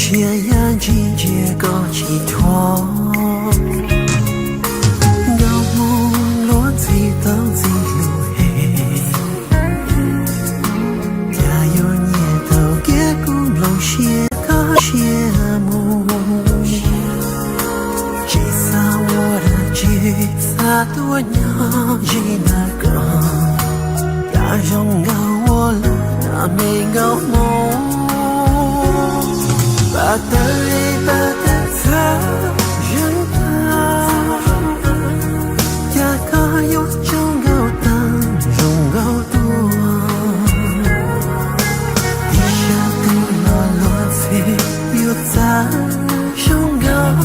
Sia yaj ntshis ntsia koj tsis thuam, nkauj hmoob luag ntxhi tau ntxhi lus hem, cas yuav nyiam tau kiag kuv nplooj siab koj siab mus. Tsis xav ua dab tsi, xav tuaj nyob ze ntawm koj, cas zoo nkauj ua luaj na me nkauj hmoob. Pab tawg li pab tawg txhawv zeeg tag, cas koj yuav tsaug nkauj tag zoo nkauj tuaj. Ib sab twg los luag ntxhi yuav txawv zoo nkauj,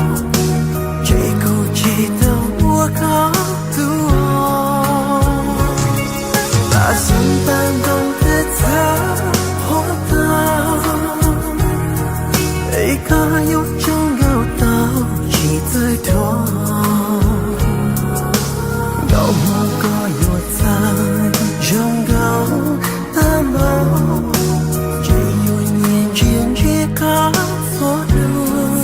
ces kuv tsis tau ua koj tuaj. Pab xyoob tag ntoo tawg txhawv qhuav tag, es koj yuav tsaug nkauj tau tsis txawj thuam. Nkauj hmoob koj yuav txawv zoo nkauj tag npaum, ces yuav nyiam ntsia ntsia koj txhua hnub.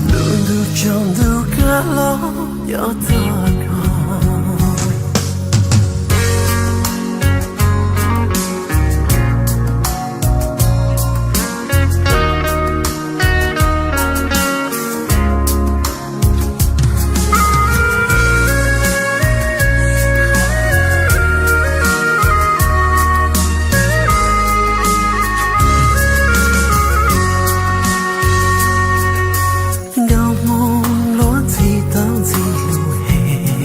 Lub ntuj tsaus ntuj kab los cov txog koj. Nkauj hmoob luag ntxhi tau ntxhi lus hem,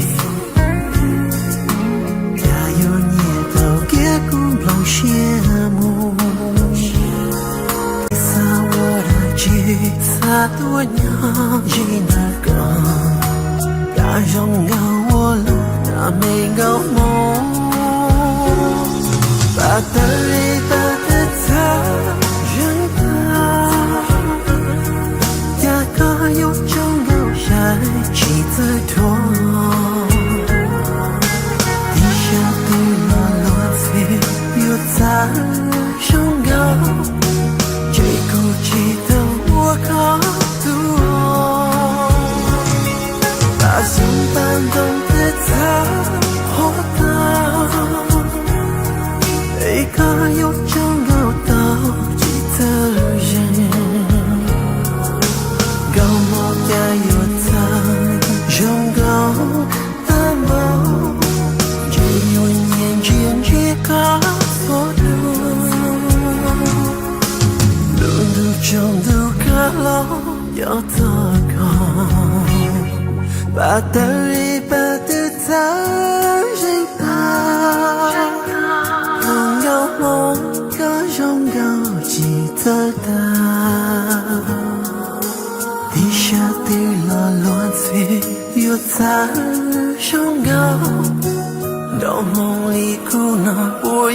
cas yuav nyiam tau kiag kuv nplooj siab mus. Xav ua dab tsi, xav tuaj nyob ze ntawm koj, cas zoo nkauj ua luaj na me nkauj hmoob. Pab tawg li pab tawg txhawv zeeg tag, cas koj yuav tsaug nkauj sai tsis txawj thuam. Ib sab twg los luag ntxhi yuav txawv zoo nkauj, ces kuv tsis tau ua koj tuaj. Pab xyoob tag ntoo tawg txhawv qhuav tag, es koj yuav tsaug nkauj tau tsis txawj zeeg. Nkauj hmoob cas yuav txawv zoo nkauj tag npaum, ces yuav nyiam ntsia ntsia koj txhua hnub. Lub ntuj tsaus ntuj kab los cov txog koj, pab tawg li pab tawg txhawv zeeg tag. Nkauj hmoob koj zoo nkauj tsis txawj tag, ib sab twg los luag ntxhi yuav txawv zoo nkauj. Nraug hmoob li kuv no puas